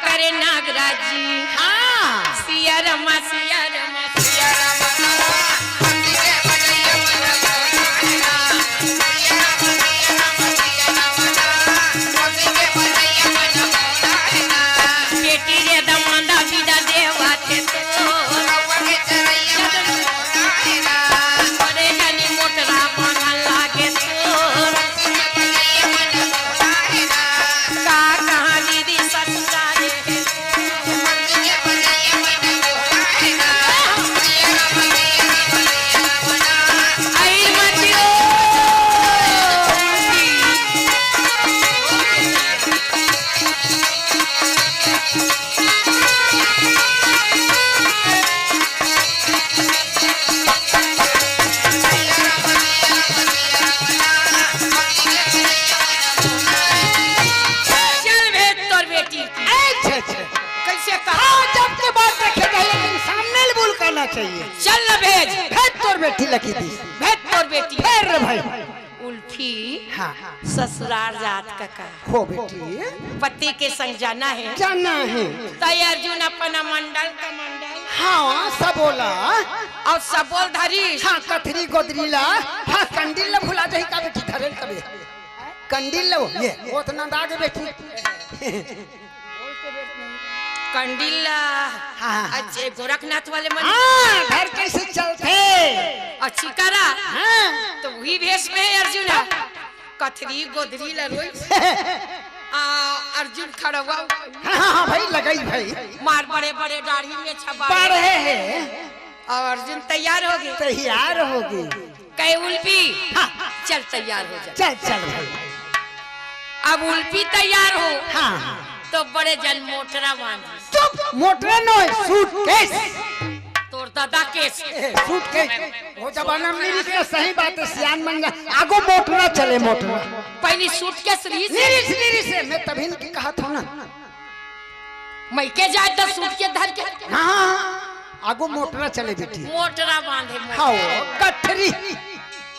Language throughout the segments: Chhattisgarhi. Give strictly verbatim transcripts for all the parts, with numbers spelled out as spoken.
करे नागराज जी। हाँ। सिया रामा, सिया रामा, सिया रामा। बेटी रे दमांदा बिदा देवा थे तो। बड़े जनी मोटरा बनल लागे तो। का कहानी दी ससुरारे। चल भेज तोर बेटी। अच्छा, अच्छा। कैसे कहा? हाँ, जब के बात रखे जाए, लेकिन सामने ले बोल करना चाहिए। चल न भेज। भेज तोर बेटी लकी दी। भेज तोर बेटी। फिर रे भाई। उल्फी। हाँ। ससुराल जात कका। हो बेटी। पति के संग जाना है। जाना है। तै अर्जुन अपना मंडल का मंडल। हाँ, सबोला। और सबोल धरी। हाँ, कथरी गोदरी ला। हाँ, कंडील ला भुला जाही का बेटी, धरे कबे। कंडील ला, ये, ओतना दागे बेटी। कंडील ला। हाँ, हाँ, हाँ। अच्छे गोरखनाथ वाले मन। हाँ, घर कैसे चलते? और चिकारा। हाँ। तो वही भेष में है अर्जुन। कथरी गोदरी लरोई। आ, अर्जुन खड़वा। हाँ, हाँ, हाँ, भाई, लगाई भाई। मार बड़े बड़े दाढ़ी में छबा। पा रहे हैं। और अर्जुन तैयार हो गए। तैयार हो गए। कहे उल्फी। हाँ। चल तैयार हो जा। चल, चल भाई। अब उल्फी तैयार हो। हाँ, हाँ। तो बड़े जन मोटरा बांध। चुप, मोटरा नो है, सूटकेस। तोर दादा केस। ए, सूटकेस। वो जमाना में नहीं था, सही बात है, सियान मंगा। आगो मोटरा चले, मोटरा। पहली सूटकेस रही से। नहीं रही से, नहीं रही से, मैं तभी इनकी कहा था ना। मैं के जाए तो सूटकेस धर के। हाँ, हाँ, हाँ। आगो मोटरा चले बेटी। मोटरा बांधे, मोटरा। हाँ, वो कथरी।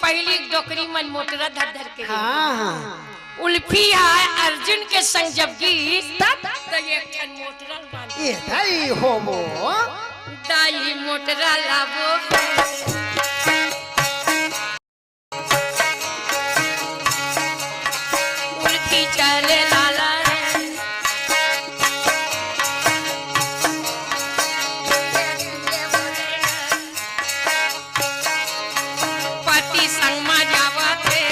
पहली डोकरी मन मोटरा धर धर के। हाँ, हाँ। उल्फी हा अर्जुन के संग जब गीस, तब? तो एक ठन मोटरा बांधे। ए, दाई होबो। दाई मोटरा लाबो। उल्फी चले लाला। पति संग मा जावत हे।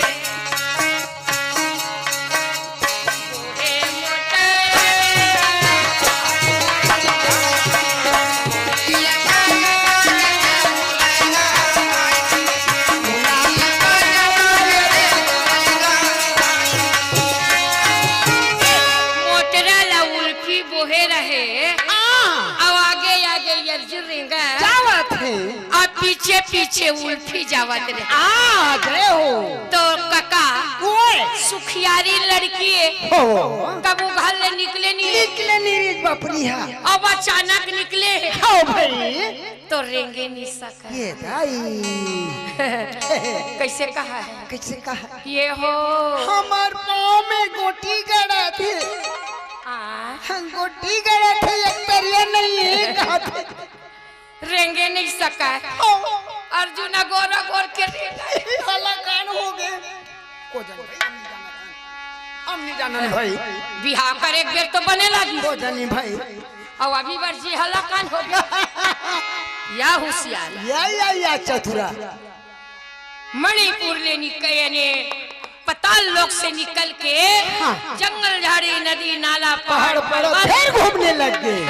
मोटरा ला उल्फी बोहे रहे। हाँ। अउ आगे आगे अर्जुन रेंगा। जावत हे। अउ पीछे पीछे उल्फी जावत रहे। आ, जय हो। तो कका, ओए। सुखियारी लड़की हे। हो। कभू घर ले निकले नहीं। निकले नहीं रे बापरी हा। अब अचानक निकले हे। हो भाई। तो रेंगे नहीं सका। ये दाई। कैसे कहा है? कैसे कहा? ये हो। हमर पाँव में गोटी गड़त हे। आ। गोटी गड़त हे, एक तरिया नहीं है, कहा थे। रेंगे नहीं सका है। हाँ। अर्जुन अगोर अगोर के रेंगा। हलाकान हो गए। को जन भाई, हम नहीं जानत हन। हम नहीं जानत भाई। बिहाव करे एक बेर तो बने लागी। को जनी भाई। अउ अभी बर जी हलाकान हो गए। या होशियार। या, या, या चतुरा। मणिपुर ले निकले ने, पताल लोक से निकल के, हाँ। जंगल, झाड़ी, नदी, नाला, पहाड़, पहाड़, पर्वत, पर्वत, फिर घूमने लग गए।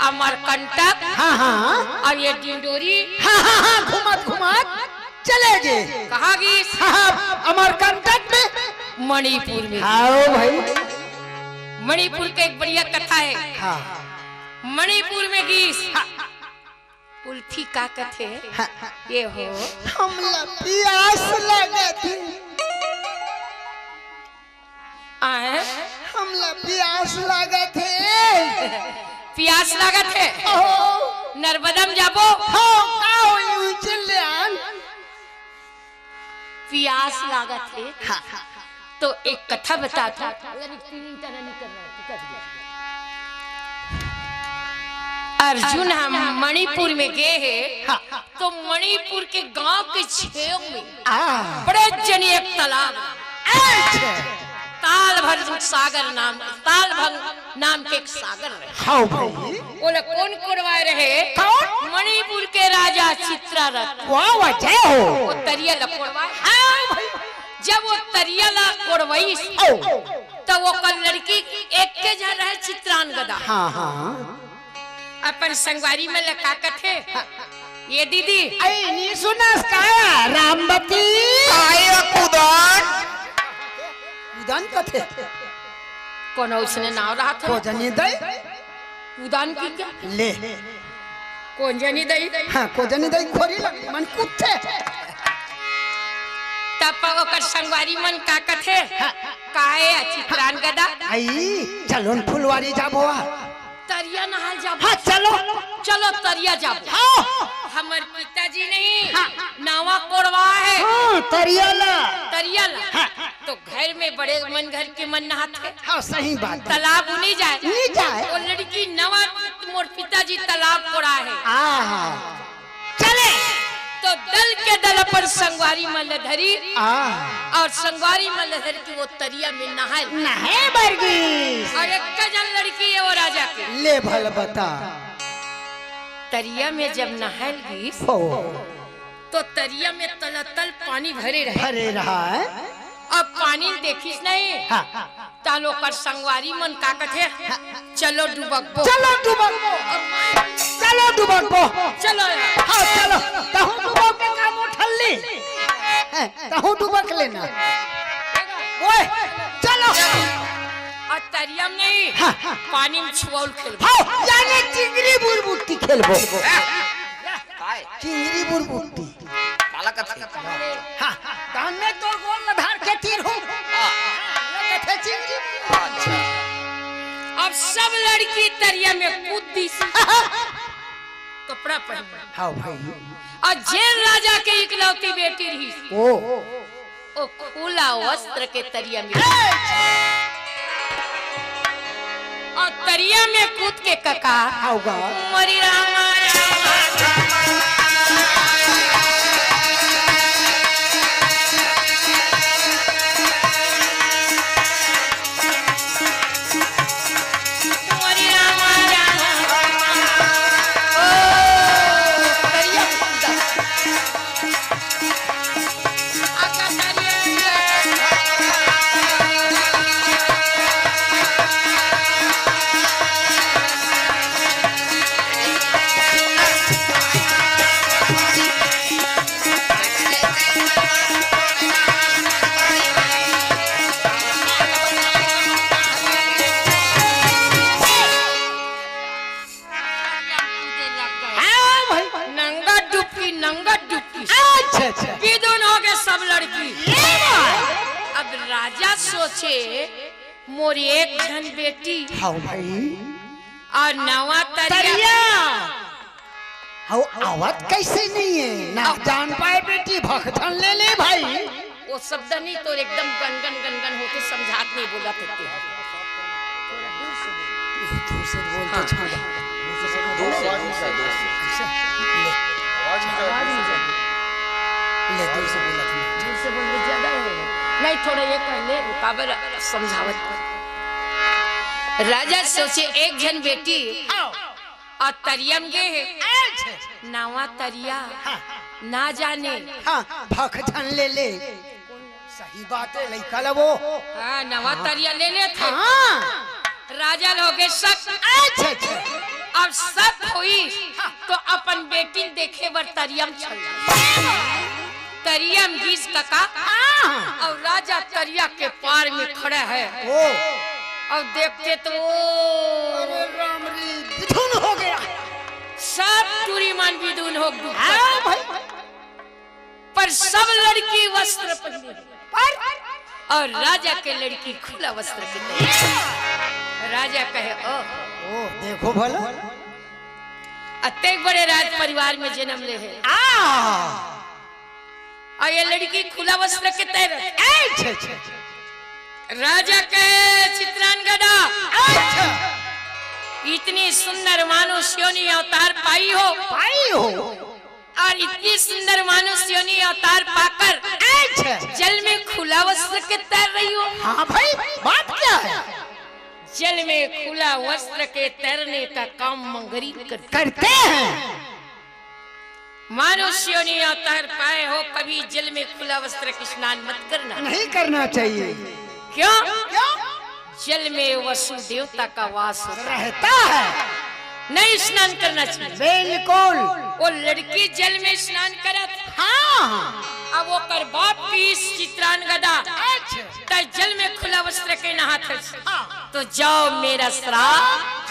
अमरकंटक, हाँ, हाँ। अउ ये डिंडोरी। हाँ, हाँ, हाँ, घुमत, घुमत चले गए। कहाँ गीस? हाँ, हाँ, अमरकंटक में। मणिपुर में। हाँ, ओ भाई। मणिपुर के एक बढ़िया कथा है। हाँ। मणिपुर में गीस। हाँ। उल्फी का कथे? हाँ। ये हो। हमला पियास लागत हे। आए? हमला पियास लागत हे। पियास लागत हे? ओहो। नर्मदा में जाबो? हो, का होई, उइचे ले आन। पियास लागत हे। हाँ। तो एक कथा बता था। अगर एक तीन तरह निकल रहा है, तो कर दिया। अर्जुन ह मणिपुर में गे हे, हाँ। तो मणिपुर के गांव के छेव में आ। बड़े जनी एक तालाब, अच्छा। तालभंग सागर नाम, तालभंग नाम के एक सागर रहे। हाँ भाई। ओला कोन कोड़वाए रहे? कौन? मणिपुर के राजा चित्रारथ। वाह, वाह, जय हो। वो तरिया ला कोड़वाए। हाँ भाई। जब वो तरिया ला कोड़वाइस, ओ। तो वो कर लड़की एक के झन रहे चित्रांगदा। हाँ, हाँ। अपन संगवारी मन ल का कथे? ये दीदी। अई, नी सुनस का, रामबती? काय कुदान? कुदान कथे। कोनो उसने नाव रहा था। को जनी दई? कुदान की क्या? ले। कोन जनी दई? हाँ, को जनी दई खोरी लगली, मन कुत्ते। तब ओकर संगवारी मन का कथे? हाँ। काय चित्रांगदा? अई, चलो न फुलवारी जाबो आ। तरिया नहाए जाबो। हाँ, चलो। चलो, तरिया जाबो। हाँ। हमर पिताजी नहीं, हाँ। नावा कोड़वा है। हाँ, तरिया ला। तरिया ला। हाँ। तो घर में बड़े मन, घर के मन नहात है। हाँ, सही बात है। तालाब नहीं जाए। नहीं जाए। वो लड़की नवा, मोर पिताजी तालाब कोड़ा है। आहा। चले। तो दल के दल अपन संगवारी मन ल धरी। आ। और संगवारी मन ल धर के वो तरिया में नहाए। नहाए बर गिस। और एक जन लड़की है वो राजा के। ले भल बता। तरिया में जब नहाए गिस, हो। तो तरिया में तलतल पानी भरे रहे। भरे रहा है। अब पानी देखिस नहीं। हाँ। तालो कर संगवारी मन का कथे, चलो डुबकबो। चलो डुबकबो। चलो डुबकबो। चलो यार। हाँ, चलो। तहूँ डुबक के काम उठल ली। हैं, तहूँ डुबक लेना। ओए, चलो। और तरिया में नहीं, हाँ। पानी में छुआउल खेलबो। हाँ, यानी चिंगरी बुरबुट्टी खेलबो। काय? चिंगरी बुरबुट्टी। काला कथे? हाँ, धान में तो गोल लधार के तीर हो। हाँ। कथे चिंगरी। अच्छा। अब सब लड़की तरिया में कूद दिस। कपड़ा पहन। हाँ भाई। और जेन राजा के इकलौती बेटी रही। ओ। ओ खुला वस्त्र के तरिया में। और तरिया में कूद के कका। आओगा। मरी रामा रामा। मरी रामा रामा। ओ, तरिया में कूदा। हाँ भाई। नंगा डुबकी, नंगा डुबकी। अच्छा, अच्छा। बिदुन हो गए सब लड़की। ये बात। अब राजा सोचे, मोर एक झन बेटी। हाँ भाई। और नवा तरिया। तरिया। हाँ, आवत कैसे नहीं है? ना जान पाए बेटी, भखथन ले ले भाई। वो शब्द नहीं तो एकदम गनगन गनगन होके समझात नहीं बोला थे। दूर से बोल, हाँ। दूर से, दूर से, दूर से। अच्छा, ले। ले, दूर से बोला था। दूर से बोल, ज्यादा है। नहीं, थोड़ा ये कर ले, रुकावट समझावत। राजा सोचे, एक झन बेटी आओ। और तरिया में गे हे। अच्छा। नवा तरिया। हाँ। ना जाने। हाँ, भखथन ले ले। सही बात है, लइका ला वो। हाँ, नवा तरिया ले लेथे। हाँ। राजा ल होगे शक। अच्छा, अच्छा। अब शक होई, हाँ। तो अपन बेटी ल देखे बर तरिया में चल जाए। तरिया में गिस कका। हाँ। और राजा तरिया के पार में खड़ा है। ओ। और देखते तो अरे राम रे, बिधुन हो गया। सब टूरी मन बिधुन हो गई। हाँ भाई। पर सब लड़की वस्त्र पहने। पर और राजा के लड़की खुला वस्त्र के पहने। राजा कहे, "ओह।" ओ, देखो भला। अतेक बड़े राज परिवार में जन्म ले हे। आ। और ये लड़की खुला वस्त्र के तैरत। अच्छा, अच्छा, अच्छा। राजा कहे, "चित्रांगदा।" अच्छा। इतनी सुंदर मानुष योनि अवतार पाई हो, पाई हो। और इतनी सुंदर मानुष योनि अवतार पाकर अच्छा। जल में खुला वस्त्र के तैर रही हो। हाँ भाई, बात क्या है? जल में खुला वस्त्र के तैरने का काम मंगरी करती। करते हैं। मानुष योनि अवतार पाए हो, कभी जल में खुला वस्त्र के स्नान मत करना। नहीं करना चाहिए। क्यों? क्यों? जल में वसु देवता का वास होता है, रहता है। नहीं स्नान करना चाहिए। बिल्कुल। वो लड़की जल में स्नान करत, हाँ। अब ओकर बाप पीस चित्रांगदा, अच्छा। त जल में खुला वस्त्र के नहात हस। हाँ। तो जाओ, मेरा श्राप।